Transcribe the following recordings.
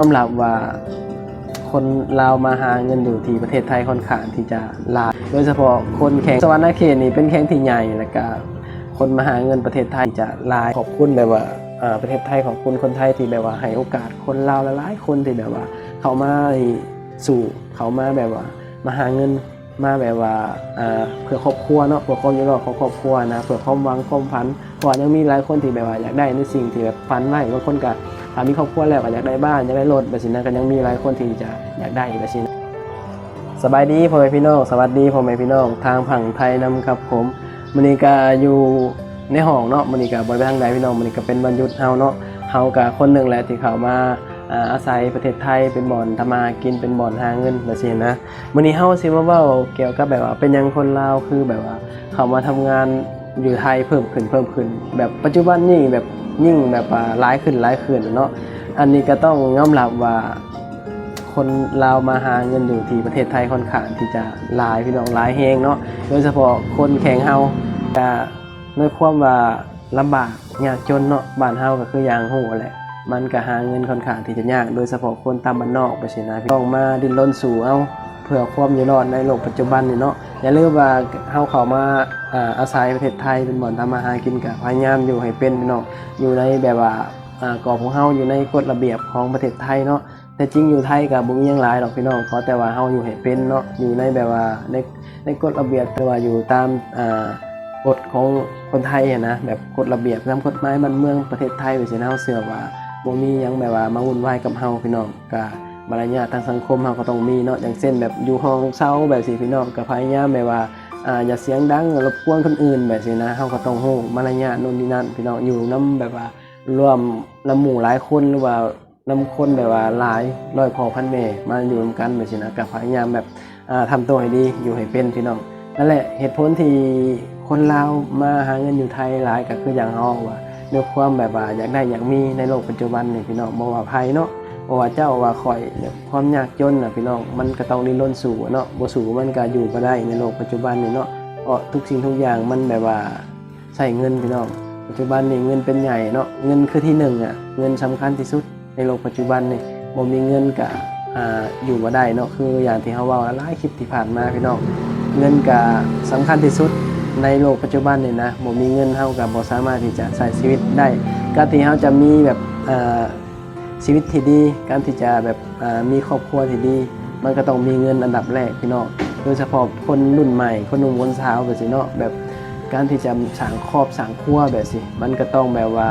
ຍອມຮັບວ່າຄົນລາວມາຫາເງິນຢູ່ທີ່ປະເທດໄທຄ່ອນຂ້າງທີ່ຈະຫຼາຍ ໂດຍສະເພາະຄົນແຂວງສະຫວັນນະເຂດນີ້ເປັນແຂວງທີ່ໃຫຍ່ ແລ້ວກະຄົນມາຫາເງິນປະເທດໄທຈະຫຼາຍ. ຂອບຄຸນແບບວ່າ ເອີ ປະເທດໄທ ຂອບຄຸນຄົນໄທທີ່ແບບວ່າໃຫ້ໂອກາດຄົນລາວຫຼາຍໆຄົນທີ່ແບບວ່າເຂົ້າມາ ໃຫ້ສູ້ ເຂົ້າມາແບບວ່າມາຫາເງິນ ມາແບບວ່າ ເອີ ເພື່ອຄອບຄົວເນາະ ເພື່ອຄວາມຢູ່ລອດຂອງຄອບຄົວນະ ເພື່ອຄວາມຫວັງຄວາມຝັນ ເພາະວ່າຍັງມີຫຼາຍຄົນທີ່ແບບວ່າຢາກໄດ້ໃນສິ່ງທີ່ແບບຝັນໄວ້ ບາງຄົນກະຖ້າມີຄອບຄົວແລ້ວກະຢາກໄດ້ບ້ານ ຢາກໄດ້ລົດແບບຊີ້ນະ ກະຍັງມີຫຼາຍຄົນທີ່ຈະຢາກໄດ້ແບບຊີ້ນະ. ສະບາຍດີພໍ່ແມ່ພີ່ນ້ອງ ສະຫວັດດີພໍ່ແມ່ພີ່ນ້ອງທາງຝັ່ງໄທນຳຄັບຜົມ. ມື້ນີ້ກະຢູ່ໃນຫ້ອງເນາະ ມື້ນີ້ກະບໍ່ໄດ້ໄປທາງໃດພີ່ນ້ອງ ມື້ນີ້ກະເປັນວັນຢຸດເຮົາເນາະ ເຮົາກະຄົນໜຶ່ງແຫຼະທີ່ເຂົ້າມາ ອາ ອາໄສປະເທດໄທເປັນບ່ອນທຳມາຫາກິນ ເປັນບ່ອນຫາເງິນແບບຊີ້ນະ. ມື້ນີ້ເຮົາຊິມາເວົ້າກ່ຽວກັບແບບວ່າເປັນຫຍັງຄົນລາວຄືແບບວ່າເຂົ້າມາທຳງານຢູ່ໄທເພີ່ມຂຶ້ນ ເພີ່ມຂຶ້ນ ແບບປັດຈຸບັນນີ້ແບບຍິ່ງແບບວ່າຫຼາຍຂຶ້ນ ຫຼາຍຂຶ້ນເນາະ. ອັນນີ້ກະຕ້ອງຍອມຮັບວ່າຄົນລາວມາຫາເງິນຢູ່ທີ່ປະເທດໄທຄ່ອນຂ້າງທີ່ຈະຫຼາຍ ພີ່ນ້ອງ ຫຼາຍແຮງເນາະ ໂດຍສະເພາະຄົນແຂວງເຮົາ ກະ ໃນຄວາມວ່າລຳບາກຍາກຈົນເນາະ ບ້ານເຮົາກະຄືຢ່າງຮູ້ແຫຼະ ມັນກະຫາເງິນຄ່ອນຂ້າງທີ່ຈະຍາກ ໂດຍສະເພາະຄົນຕາມບ້ານນອກແບບຊີ້ນະ ຕ້ອງມາດີ້ນລົນສູ້ເອົາເພື່ອຄວາມຢູ່ລອດໃນໂລກປັດຈຸບັນນີ້ເນາະ. ຢ່າລືມວ່າເຮົາເຂົ້າມາ ອາ ອາໄສປະເທດໄທເປັນບ່ອນທຳມາຫາກິນ ກະພະຍາຍາມຢູ່ໃຫ້ເປັນພີ່ນ້ອງ ຢູ່ໃນແບບວ່າ ອາ ກອບຂອງເຮົາ ຢູ່ໃນກົດລະບຽບຂອງປະເທດໄທເນາະ. ແທ້ຈິງຢູ່ໄທກະບໍ່ມີຫຍັງຫຼາຍດອກພີ່ນ້ອງ ຂໍແຕ່ວ່າເຮົາຢູ່ໃຫ້ເປັນເນາະ ຢູ່ໃນແບບວ່າໃນ ໃນກົດລະບຽບ ແຕ່ວ່າຢູ່ຕາມ ອາ ກົດຂອງຄົນໄທຫັ້ນນະ ແບບກົດລະບຽບນຳກົດໝາຍບ້ານເມືອງປະເທດໄທແບບຊີ້ນະ ເຮົາເຊື່ອວ່າບໍ່ມີຫຍັງແບບວ່າມາວຸ່ນວາຍກັບເຮົາພີ່ນ້ອງ. ກະມາລະຍາດທາງສັງຄົມເຮົາກະຕ້ອງມີເນາະ ຢ່າງເຊັ່ນແບບຢູ່ຫ້ອງເຊົ່າແບບຊີ້ພີ່ນ້ອງ ກະພະຍາຍາມແບບວ່າ ອາ ຢ່າສຽງດັງ ລົບກວນຄົນອື່ນແບບຊີ້ນະ ເຮົາກະຕ້ອງຮູ້ມາລະຍາດໂນ່ນນີ້ນັ້ນພີ່ນ້ອງ ຢູ່ນຳແບບວ່າລວມນຳໝູ່ຫຼາຍຄົນ ຫຼືວ່າ ນຳຄົນແບບວ່າຫຼາຍຮ້ອຍພໍ່ພັນແມ່ມາຢູ່ນຳກັນແບບຊີ້ນະ ກະພະຍາຍາມແບບ ອາ ທຳໂຕໃຫ້ດີ ຢູ່ໃຫ້ເປັນພີ່ນ້ອງ. ນັ້ນແຫຼະເຫດຜົນທີ່ຄົນລາວມາຫາເງິນຢູ່ໄທຫຼາຍ ກະຄືຢ່າງເຮົາເວົ້າວ່າ ດ້ວຍຄວາມແບບວ່າຢາກໄດ້ຢາກມີໃນໂລກປັດຈຸບັນນີ້ພີ່ນ້ອງ ບໍ່ວ່າໃຜເນາະ ບໍ່ວ່າເຈົ້າວ່າຂ້ອຍ ແບບຄວາມຍາກຈົນນະພີ່ນ້ອງ ມັນກະຕ້ອງດີ້ນລົນສູ້ເນາະ ບໍ່ສູ້ມັນກະຢູ່ບໍ່ໄດ້ໃນໂລກປັດຈຸບັນນີ້ເນາະ ເພາະທຸກສິ່ງທຸກຢ່າງມັນແບບວ່າ ໃຊ້ເງິນພີ່ນ້ອງ. ປັດຈຸບັນນີ້ເງິນເປັນໃຫຍ່ເນາະ ເງິນຄືທີໜຶ່ງອະ ເງິນສຳຄັນທີ່ສຸດໃນໂລກປັດຈຸບັນນີ້ ບໍ່ມີເງິນກະ ອາ ຢູ່ບໍ່ໄດ້ເນາະ ຄືຢ່າງທີ່ເຮົາເວົ້າຫຼາຍຄລິບທີ່ຜ່ານມາພີ່ນ້ອງ ເງິນກະສຳຄັນທີ່ສຸດໃນໂລກປັດຈຸບັນນີ້ນະ ບໍ່ມີເງິນເຮົາກະບໍ່ສາມາດທີ່ຈະໃຊ້ຊີວິດໄດ້ ການທີ່ເຮົາຈະມີແບບ ອາ ຊີວິດທີ່ດີ ການທີ່ຈະແບບ ອາ ມີຄອບຄົວທີ່ດີ ມັນກະຕ້ອງມີເງິນອັນດັບແລກພີ່ນ້ອງ ໂດຍສະເພາະຄົນລຸ້ນໃໝ່ ຄົນໜຸ່ມຄົນສາວແບບຊີ້ເນາະ ແບບການທີ່ຈະສ້າງຄອບສ້າງຄົວແບບຊີ້ ມັນກະຕ້ອງແບບວ່າ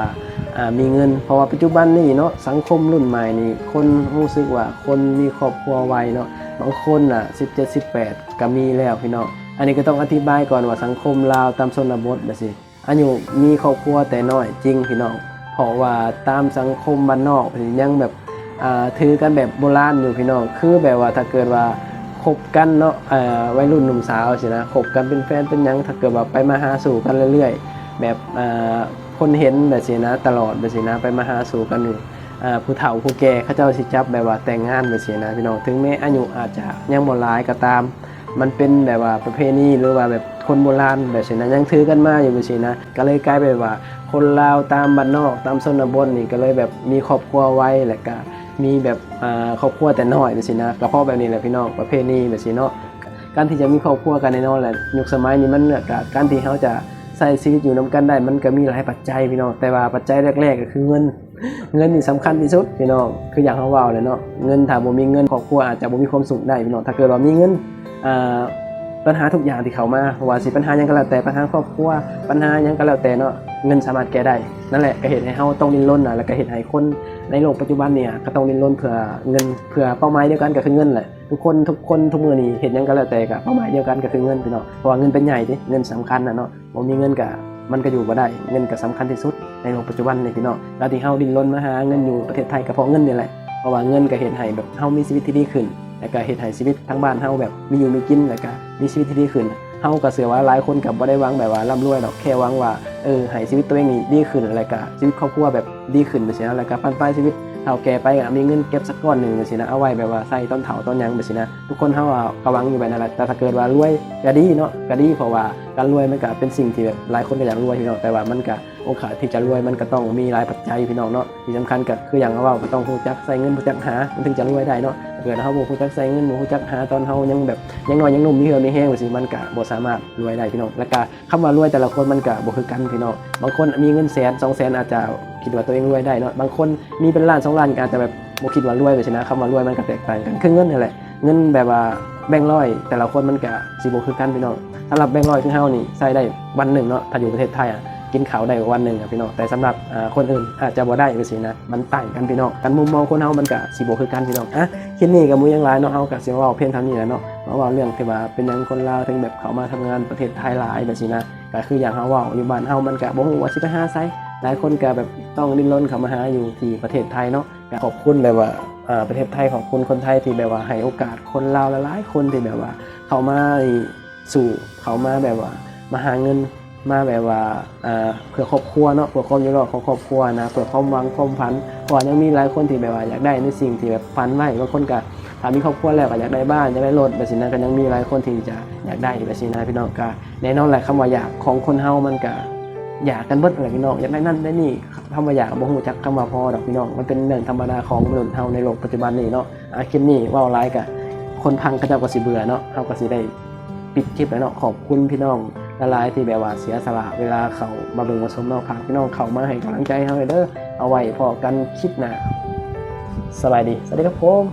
ອາ ມີເງິນ ເພາະວ່າປັດຈຸບັນນີ້ເນາະ ສັງຄົມລຸ້ນໃໝ່ນີ້ ຄົນຮູ້ສຶກວ່າຄົນມີຄອບຄົວໄວເນາະ ບາງຄົນນະ ສິບເຈັດ ສິບແປດ ກະມີແລ້ວພີ່ນ້ອງ. ອັນນີ້ກະຕ້ອງອະທິບາຍກ່ອນວ່າສັງຄົມລາວຕາມຊົນນະບົດແບບຊີ້ ອາຍຸມີຄອບຄົວແຕ່ນ້ອຍຈິງພີ່ນ້ອງ ເພາະວ່າຕາມສັງຄົມບ້ານນອກເພິ່ນຍັງແບບ ອາ ຖືກັນແບບໂບລານຢູ່ພີ່ນ້ອງ ຄືແບບວ່າຖ້າເກີດວ່າຄົບກັນເນາະ ອາ ໄວລຸ້ນໜຸ່ມສາວຊີ້ນະ ຄົບກັນເປັນແຟນເປັນຫຍັງ ຖ້າເກີດວ່າໄປມາຫາສູ່ກັນເລື້ອຍໆ ແບບ ອາ ຄົນເຫັນແບບຊີ້ນະ ຕະຫຼອດແບບຊີ້ນະ ໄປມາຫາສູ່ກັນນີ້ ອາ ຜູ້ເຖົ້າຜູ້ແກ່ເຂົາເຈົ້າຊິຈັບແບບວ່າແຕ່ງງານແບບຊີ້ນະພີ່ນ້ອງ ເຖິງແມ້ອາຍຸອາດຈະຍັງບໍ່ຫຼາຍກະຕາມ ມັນເປັນແບບວ່າປະເພນີ ຫຼືວ່າແບບຄົນໂບລານແບບຊີ້ນະ ຍັງຖືກັນມາຢູ່ແບບຊີ້ນະ ກະເລີຍກາຍເປັນວ່າຄົນລາວຕາມບ້ານນອກ ຕາມຊົນນະບົດນີ້ ກະເລີຍແບບມີຄອບຄົວໄວ ແລ້ວກະມີແບບ ອາ ຄອບຄົວແຕ່ນ້ອຍແບບຊີ້ນະ ກະເພາະແບບນີ້ແຫຼະພີ່ນ້ອງ ປະເພນີແບບຊີ້ເນາະ. ການທີ່ຈະມີຄອບຄົວກະແນ່ນອນແຫຼະ ຍຸກສະໄໝນີ້ມັນ ກະ ການທີ່ເຮົາຈະໃຊ້ຊີວິດຢູ່ນຳກັນໄດ້ ມັນກະມີຫຼາຍປັດໄຈພີ່ນ້ອງ ແຕ່ວ່າປັດໄຈແລກໆກະຄືເງິນ ເງິນນີ້ສຳຄັນທີ່ສຸດພີ່ນ້ອງ ຄືຢ່າງເຮົາເວົ້າແຫຼະເນາະ ເງິນ ຖ້າບໍ່ມີເງິນຄອບຄົວອາດຈະບໍ່ມີຄວາມສຸກໄດ້ພີ່ນ້ອງ. ຖ້າເກີດວ່າມີເງິນ ອາ ບັນຫາທຸກຢ່າງທີ່ເຂົ້າມາ ບໍ່ວ່າຊິບັນຫາຫຍັງກະແລ້ວແຕ່ ບັນຫາຄອບຄົວ ບັນຫາຫຍັງກະແລ້ວແຕ່ເນາະ ເງິນສາມາດແກ້ໄດ້. ນັ້ນແຫຼະ ກະເຮັດໃຫ້ເຮົາຕ້ອງດີ້ນລົນນະ ແລ້ວກະເຮັດໃຫ້ຄົນໃນໂລກປັດຈຸບັນນີ້ກະຕ້ອງດີ້ນລົນເພື່ອເງິນ ເພື່ອເປົ້າໝາຍດຽວກັນກະຄືເງິນແຫຼະ. ທຸກຄົນ ທຸກຄົນທຸກມື້ນີ້ເຮັດຫຍັງກະແລ້ວແຕ່ ກະເປົ້າໝາຍດຽວກັນກະຄືເງິນພີ່ນ້ອງ ເພາະວ່າເງິນເປັນໃຫຍ່ຕິ ເງິນສຳຄັນນະເນາະ. ບໍ່ມີເງິນກະ ມັນກະຢູ່ບໍ່ໄດ້ ເງິນກະສຳຄັນທີ່ສຸດໃນໂລກປັດຈຸບັນນີ້ພີ່ນ້ອງ. ການທີ່ເຮົາດີ້ນລົນມາຫາເງິນຢູ່ປະເທດໄທກະເພາະເງິນນີ້ແຫຼະ ເພາະວ່າເງິນກະເຮັດໃຫ້ແບບເຮົາມີຊີວິດທີ່ດີຂຶ້ນ ແລ້ວກະເຮັດໃຫ້ຊີວິດທາງບ້ານເຮົາແບບມີຢູ່ມີກິນ ແລ້ວກະມີຊີວິດທີ່ດີຂຶ້ນ. ເຮົາກະເຊື່ອວ່າຫຼາຍຄົນກະບໍ່ໄດ້ຫວັງແບບວ່າລ່ຳລວຍດອກ ແຄ່ຫວັງວ່າ ເອີ ໃຫ້ຊີວິດໂຕເອງນີ້ດີຂຶ້ນ ແລ້ວກະຊີວິດຄອບຄົວແບບດີຂຶ້ນແບບຊີ້ນະ ແລ້ວກະບັ້ນປາຍຊີວິດ ເຖົ້າແກ່ໄປກໍມີເງິນເກັບສັກກ້ອນໜຶ່ງຈັ່ງຊີ້ນະ ເອົາໄວ້ແບບວ່າໃຊ້ຕອນເຖົ້າຕອນຫຍັງຈັ່ງຊີ້ນະ. ທຸກຄົນເຮົາກໍຫວັງຢູ່ແບບນັ້ນແຫຼະ ແຕ່ຖ້າເກີດວ່າລວຍກໍດີເນາະ ກໍດີ ເພາະວ່າການລວຍມັນກໍເປັນສິ່ງທີ່ແບບຫຼາຍຄົນກໍຢາກລວຍພີ່ນ້ອງ ແຕ່ວ່າມັນກໍ ໂອກາດທີ່ຈະລວຍມັນກໍຕ້ອງມີຫຼາຍປັດໄຈພີ່ນ້ອງເນາະ. ທີ່ສຳຄັນກໍຄືຢ່າງເວົ້າ ກໍຕ້ອງຮູ້ຈັກໃຊ້ເງິນ ຮູ້ຈັກຫາ ມັນເຖິງຈະລວຍໄດ້ເນາະ. ຖ້າເກີດເຮົາບໍ່ຮູ້ຈັກໃຊ້ເງິນ ບໍ່ຮູ້ຈັກຫາຕອນເຮົາຍັງແບບ ຍັງນ້ອຍຍັງໜຸ່ມ ມີເຫື່ອມີແຮງຈັ່ງຊີ້ ມັນກໍບໍ່ສາມາດລວຍໄດ້ພີ່ນ້ອງ. ແລ້ວກໍຄຳວ່າລວຍແຕ່ລະຄົນມັນກໍບໍ່ຄືກັນພີ່ນ້ອງ. ບາງຄົນມີເງິນແສນສອງແສນ ອາດຈະຄິດວ່າຕົວເອງລວຍໄດ້ເນາະ. ບາງຄົນມີເປັນລ້ານສອງລ້ານ ກໍອາດຈະແບບບໍ່ຄິດວ່າລວຍຈັ່ງຊີ້ນະ. ຄຳວ່າລວຍມັນກໍແຕກຕ່າງກັນ ຄືເງິນຫັ້ນແຫຼະ. ເງິນແບບວ່າແບງຮ້ອຍແຕ່ລະຄົນມັນກະຊິບໍ່ຄືກັນພີ່ນ້ອງ. ສຳລັບແບງຮ້ອຍຄືເຮົານີ້ໃຊ້ໄດ້ວັນໜຶ່ງເນາະ ຖ້າຢູ່ປະເທດໄທອະ ກິນເຂົ້າໄດ້ວັນໜຶ່ງອະພີ່ນ້ອງ. ແຕ່ສຳລັບ ອາ ຄົນອື່ນອາດຈະບໍ່ໄດ້ຈັ່ງຊີ້ນະ ມັນຕ່າງກັນພີ່ນ້ອງ. ການມຸມມອງຄົນເຮົາມັນກະຊິບໍ່ຄືກັນພີ່ນ້ອງ. ອະ ຄລິບນີ້ກະບໍ່ຫຍັງຫຼາຍເນາະ ເຮົາກະຊິເວົ້າພຽງເທົ່ານີ້ແຫຼະເນາະ ມາເວົ້າເລື່ອງທີ່ວ່າເປັນຫຍັງຄົນລາວເຖິງແບບເຂົ້າມາທຳງານປະເທດໄທຫຼາຍຈັ່ງຊີ້ນະ. ກະຄືຢ່າງເຮົາເວົ້າ ຢູ່ບ້ານເຮົາມັນກະບໍ່ຮູ້ວ່າຊິໄປຫາໃສ ຫຼາຍຄົນກະແບບຕ້ອງດີ້ນລົນເຂົ້າມາຫາຢູ່ທີ່ປະເທດໄທເນາະ. ກະຂອບຄຸນແບບວ່າ ເອີ ປະເທດໄທ ຂອບຄຸນຄົນໄທທີ່ແບບວ່າໃຫ້ໂອກາດຄົນລາວຫຼາຍໆຄົນທີ່ແບບວ່າເຂົ້າມາ ນີ້ ສູ້ ເຂົ້າມາແບບວ່າມາຫາເງິນ ມາແບບວ່າ ເອີ ເພື່ອຄອບຄົວເນາະ ເພື່ອຄວາມຢູ່ລອດຂອງຄອບຄົວນະ ເພື່ອຄວາມຫວັງຄວາມຝັນ. ເພາະວ່າຍັງມີຫຼາຍຄົນທີ່ແບບວ່າຢາກໄດ້ໃນສິ່ງທີ່ແບບຝັນໄວ້ ບາງຄົນກະຖ້າມີຄອບຄົວແລ້ວກະຢາກໄດ້ບ້ານ ຢາກໄດ້ລົດແບບຊີ້ນະ ກະຍັງມີຫຼາຍຄົນທີ່ຈະຢາກໄດ້ແບບຊີ້ນະພີ່ນ້ອງ. ກະແນ່ນອນແຫຼະ ຄຳວ່າຢາກຂອງຄົນເຮົາມັນກະຢາກກັນເບິດແຫຼະພີ່ນ້ອງ ຢາກໄດ້ນັ້ນໄດ້ນີ້. ຄຳວ່າຢາກບໍ່ຮູ້ຈັກຄຳວ່າພໍດອກພີ່ນ້ອງ ມັນເປັນເລື່ອງທຳມະດາຂອງມະນຸດເຮົາໃນໂລກປັດຈຸບັນນີ້ເນາະ. ອາ ຄລິບນີ້ເວົ້າຫຼາຍກະຄົນຟັງເຂົາເຈົ້າກໍຊິເບື່ອເນາະ ເຮົາກໍຊິໄດ້ປິດຄລິບແລ້ວເນາະ. ຂອບຄຸນພີ່ນ້ອງຫຼາຍໆທີ່ແບບວ່າເສຍສະຫຼະເວລາເຂົ້າມາເບິ່ງມາຊົມເນາະ. ຝາກພີ່ນ້ອງເຂົ້າມາໃຫ້ກຳລັງໃຈເຮົາແດ່ເດີ. ເອົາໄວ້ພໍ້ກັນຄລິບໜ້າ. ສະບາຍດີ ສະຫວັດດີຄັບຜົມ.